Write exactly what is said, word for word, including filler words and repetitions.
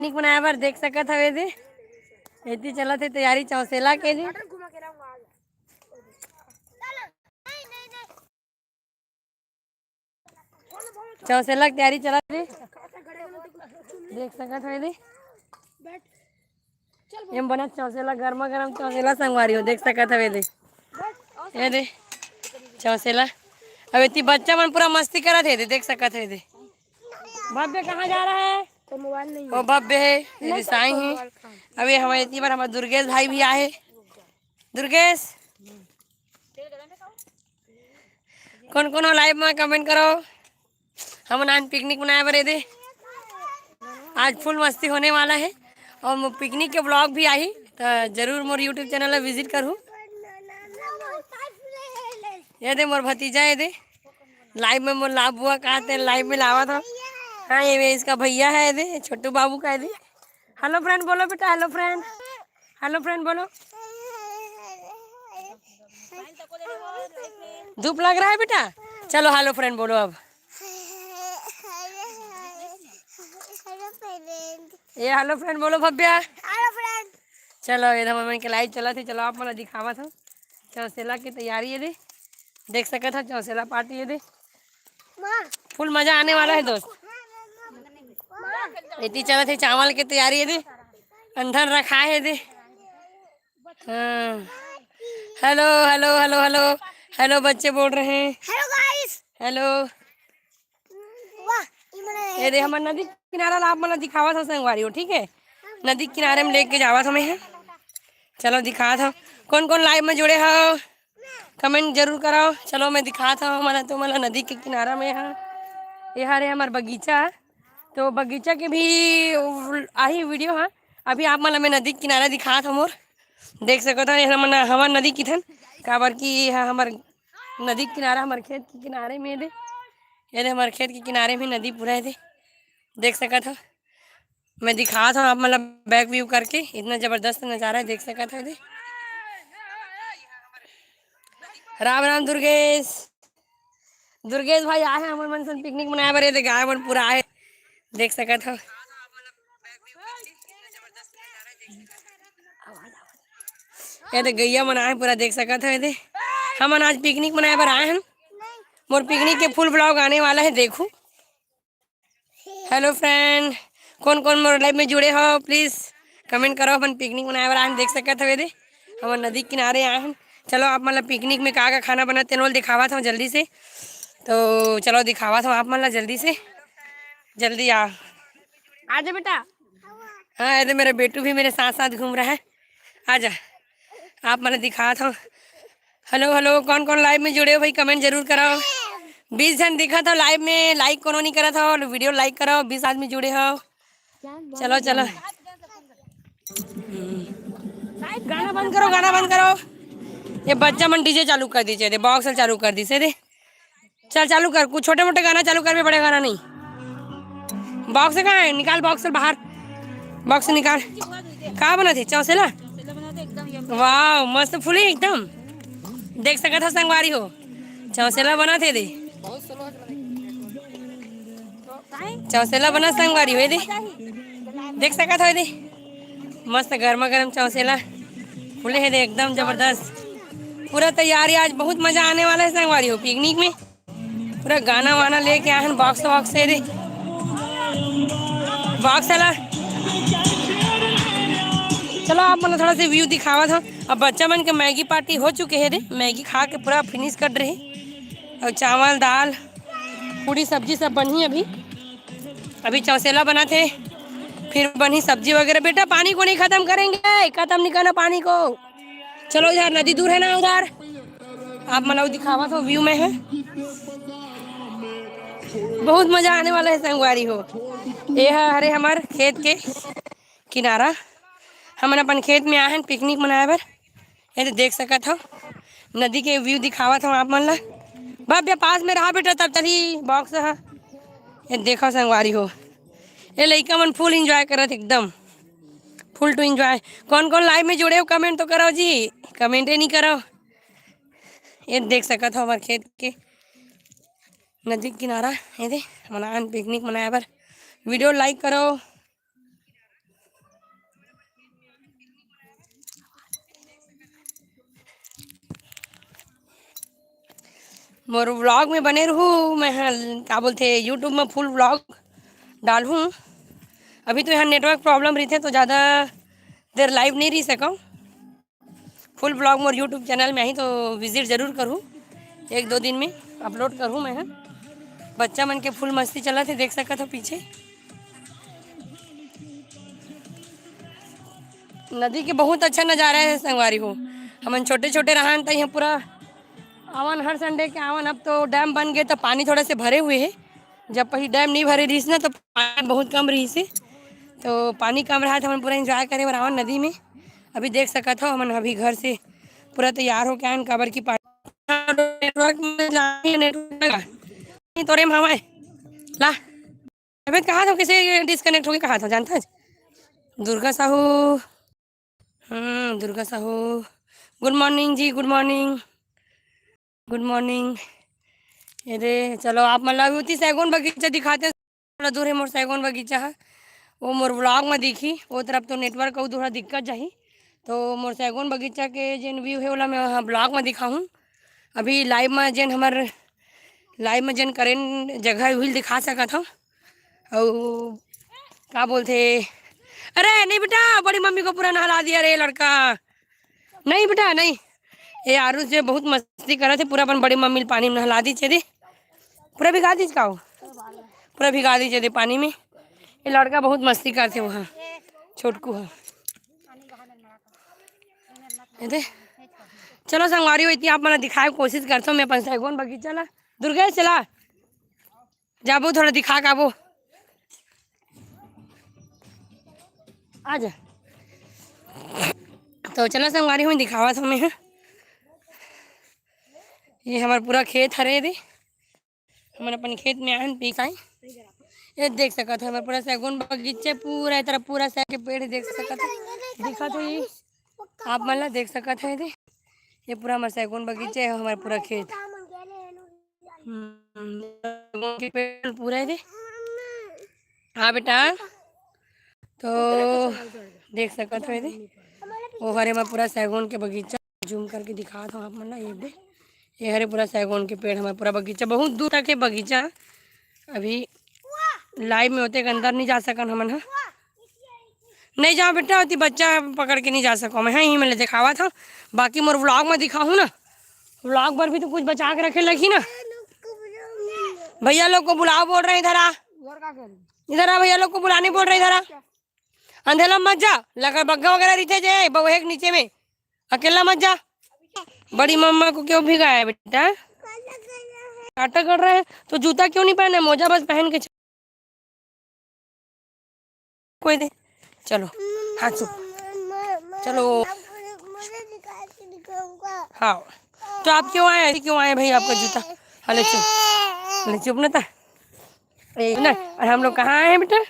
Picnic मनाए बर देख सकत हवे दे, एती चलत हे तैयारी चौसेला के दे। चौसेला के तैयारी चलत हे, देख सकत हवे दे। एम बनत चौसेला, गरमा गरम चौसेला संगवारी हो, देख सकत हवे दे। ये दे चौसेला। अब एती बच्चा मन पूरा मस्ती करत हे दे, देख सकत हवे दे। भव्य कहाँ जा रहा है? तो मोबाइल नहीं वो है। भव्य है, ये नहीं, साईं तो है। मोबाइल कहाँ है? अभी हमारे इतनी बार हमारे दुर्गेश भाई भी आए। दुर्गेश, कौन कौन हो लाइव में, कमेंट करो। हमन आज पिकनिक मनाए बर ए दे, आज फुल मस्ती होने वाला है और मो-, पिकनिक के ब्लॉग भी आही, तो जरूर मोर यूट्यूब चैनल ला विजिट करू। ये दे मोर भतीजा ए दे, लाइव में मोर लाभ बुआ कहा थे, लाइव में लावा था। हाँ, ये इसका भैया है ए दे, छोटू बाबू का ए दे। हेलो फ्रेंड बोलो बेटा, हेलो फ्रेंड, हेलो फ्रेंड बोलो। धूप लग रहा है बेटा, चलो हेलो फ्रेंड बोलो अब। ये हेलो फ्रेंड बोलो भव्या। Hello friend. चलो, ये हमन के लाइव चलत हे, चलो आप मन ला दिखावत हव। चौसेला की तैयारी ए दे, देख सकत हव चौसेला पार्टी ए दे। माँ। फुल मजा आने वाला है दोस्त। माँ। एती चलत हे चावल के तैयारी ए दे, अंधन रखा है ए दे। हाँ। Hello, hello, hello, hello, hello, बच्चे बोल रहे हैं। हेलो गाइस। हेलो। वाह, ये मना ये दे हमर नदी किनारा ला आप मन ला दिखावत हव संगवारी हो, ठीक है? नदी किनारे में लेके जावत हव मैं ह। चलो दिखात हव, कौन कौन लाइव में जुड़े हव, कमेंट जरूर करव। चलो मैं दिखात हव, हमन तो मन नदी के किनारा में ह। ये हरे हमर बगीचा, तो बगीचा के भी आही वीडियो ह। अभी आप मन ला मैं नदी के किनारा दिखात हव मोर, देख सकत हव, ये हमन हवा नदी किथन, काबर कि ये ह हमर नदी के किनारा, हमर खेत के किनारे में दे। ये दे हमर खेत के किनारे में नदी पूरा है दे, देख सकत हव। मैं दिखात हव आप मन ला बैक व्यू करके, इतना जबरदस्त नजारा है, देख सकत हव दे। राम राम दुर्गेश, दुर्गेश भाई आए हैं हमन मन सन पिकनिक मनाए बर, ये दे गाय मन पूरा आए, देख सकत हव। ये दे गैया मन आए पूरा, देख सकत हव ये दे। हमन आज पिकनिक मनाए बर आए हन। मोर पिकनिक के फुल ब्लॉग आने वाला है, देखू। हेलो फ्रेंड, कौन कौन मोर लाइव में जुड़े हो, प्लीज कमेंट करो। अपन पिकनिक मनाए बर आए हन, देख सकत हव ये दे। हमन नदी किनारे आए हन। चलो आप मन ला पिकनिक में का का खाना बनत तेन ल दिखावत हव जल्दी से। तो चलो दिखावत हव आप मन ला जल्दी से, जल्दी आ, आ जा बेटा। हाँ, ये दे मेरा बेटू भी मेरे साथ साथ घूम रहा है। आजा, आप मन ला दिखात हव। हेलो हेलो, कौन कौन लाइव में जुड़े हो भाई, कमेंट जरूर कराओ। बीस झन दिखत हव लाइव में, लाइक कोनो नहीं करत हव, वीडियो लाइक कराओ। बीस आदमी जुड़े हो, चलो चलो। गाना बंद करो, गाना बंद करो। ये बच्चा मन डीजे चालू कर दीजिए, दे बॉक्स चालू कर दीजिए दे। चल चालू कर, कुछ छोटे मोटे गाना चालू कर, बड़े गाना नहीं। बॉक्स कहाँ है? निकाल बॉक्स बाहर, बॉक्स निकाल। का बनत हे? चौसेला। वाह, मस्त फूली एकदम, देख सकत हव संगवारी हो, चौसेला बनत हे दे। चौसेला बनत संगवारी हो दे, देख सकत हव दे, मस्त गरमा गरम चौसेला फूले हे दे, एकदम जबरदस्त। पूरा तैयारी, आज बहुत मजा आने वाला है संगवारी हो पिकनिक में। पूरा गाना वाना लेके आए हन, बॉक्स वॉक्स हे दे, बॉक्स वाला। चलो आप मन ला थोड़ा सा व्यू दिखावत हव। अब बच्चा मन के मैगी पार्टी हो चुके हे दे, मैगी खा के पूरा फिनिश कर रहे। और चावल दाल पूरी सब्जी सब बनही अभी। अभी चौसेला बनत हे, फिर बनही सब्जी वगैरह। बेटा पानी को नहीं खत्म करेंगे, खत्म नहीं करना पानी को। चलो उधर नदी दूर है ना, उधर आप मन ला दिखावत हव व्यू में है। बहुत मजा आने वाला है संगवारी हो। ये ह हरे हमर खेत के किनारा, हमन अपन खेत में आए हन पिकनिक मनाए बर। ये तो देख सकत हव नदी के व्यू दिखावत हव आप मन ला। भव्य पास में रहा बेटा, तब चली बॉक्स ह। ये देखो संगवारी हो, ये लइका मन फुल एंजॉय करत एकदम। फुल टू एंजॉय। कौन कौन लाइव में जुड़े हो, कमेंट तो करो जी, कमेंटे नहीं करो। ये देख सकत हव हमर खेत के नदी किनारा, ये दे हमन आन पिकनिक मनाए बर। वीडियो लाइक करो, मोर vlog में बने रहू। मैं ह, का बोलथे, YouTube में full vlog डालहूँ। अभी तो यहाँ network problem रहिथे, तो ज़्यादा देर live नहीं रह सकूँ। Full vlog मोर YouTube channel में आही, तो visit जरूर करहू। एक दो दिन में upload करहू मैं ह। बच्चा मन के full मस्ती चलत हे, देख सकत हो पीछे। नदी के बहुत अच्छा नज़ारा है संगवारी हो। हमन छोटे छोटे रहन त यहाँ पूरा आवन, हर Sunday के आवन। अब तो dam बन गए, तो पानी थोड़ा से भरे हुए है। जब पहले dam नहीं भरे रहिस ना, तो पानी बहुत कम रहिस हे, तो पानी कम रहा, तो हमन पूरा enjoy करे बर आवन नदी में। अभी देख सकत हो, हमन अभी घर से पूरा तैयार होके आयन, काबर की पानी network में जाने, network में नहीं, तोरे में हवाए ला। अबे कहा था, किसे disconnect हो गई, कहा था, जानता है? दुर्गा साहू, हम्म, दुर्गा साहू, good morning जी, good morning, good morning। ये दे, चलो आप मन ला अभी उती सैगोन बगीचा दिखाते हैं। थोड़ा दूर है मोर सैगोन बगीचा है, वो मोर vlog में दिखी, वो तरफ तो network अउ थोड़ा दिक्कत जाही। तो मोर सैगोन बगीचा के जेन view है, ओला मैं वहाँ vlog में दिखाहूँ। अभी live में जेन हमर, live में जेन करेन जगह है, उही ल दिखा सकत हूँ। अउ का बोलथे, अरे नहीं बेटा, बड़ी मम्मी को पूरा नहला दिया रे लड़का। नहीं बेटा, नहीं। ये आरुष जो बहुत मस्ती करत हे, पूरा अपन बड़ी मम्मी ल पानी में नहला दीचे दे। पूरा भिगा दीच का हो? पूरा भिगा दीचे दे पानी में। ये लड़का बहुत मस्ती करथे वहाँ, छोटकू ह। ये दे। चलो संगवारी हो, इतनी आप मन ला दिखाए कोशिश करथो मैं अपन सैगोन बगीचा ला। दुर्गेश चला। जाबो, थोड़ा दिखा के आबो। आ जा। तो चला संगवारी हो, दिखावत हूँ मैं ह। ये हमर पूरा खेत हरे दे, हमन अपन खेत में आयन पिसाई। ये देख सकत हो, हमर पूरा सैगोन बगीचा, पूरा ए तरफ पूरा सैगोन के पेड़ देख सकत हो, दिखत हो ये। आप मन ला देख सकत है दे, ये पूरा हमर सैगोन बगीचा है, हमर पूरा खेत। हम्म, सैगोन के पेड़ पूरा है दे। हाँ बेटा, तो देख सकत है दे, वो हरे में पूरा सैगोन के बगीचा। Zoom करके दिखात हूँ आप मन ला, ये दे, ये हरे पूरा सैगोन के पेड़, हमर पूरा बगीचा, बहुत दूर तक है बगीचा। अभी live में होते अंदर नहीं जा सकन हमन ह। नहीं जाओ बेटा, ओती बच्चा पकड़ के नहीं जा सको मैं, हाँ, यहीं मैं ले दिखावा था। बाकी मोर vlog में दिखाहूँ ना, vlog पर भी तो कुछ बचा के रखे लगी ना। भैया लोग को बुलाओ, बोल रहे हैं, इधर आ, इधर आ, भैया लोग को बुलाने बोल रहे हैं, इधर आ। अंधेला में मत जा, लगा बग्गा वगैरह रहिथे जे बउहे के नीचे में, अकेला मत जा। बड़ी मम्मा को क्यों भिगाया बेटा? काटा कर रहा है तो जूता क्यों नहीं पहने, मोजा बस पहन के चल। कोई दे, चलो, हाथ छू, चलो। हाँ, तो आप क्यों आए, क्यों आए भाई? आपका जूता, हले चुप, हले चुप ना था। ए, ना, और हम लोग कहाँ आए हैं बेटा?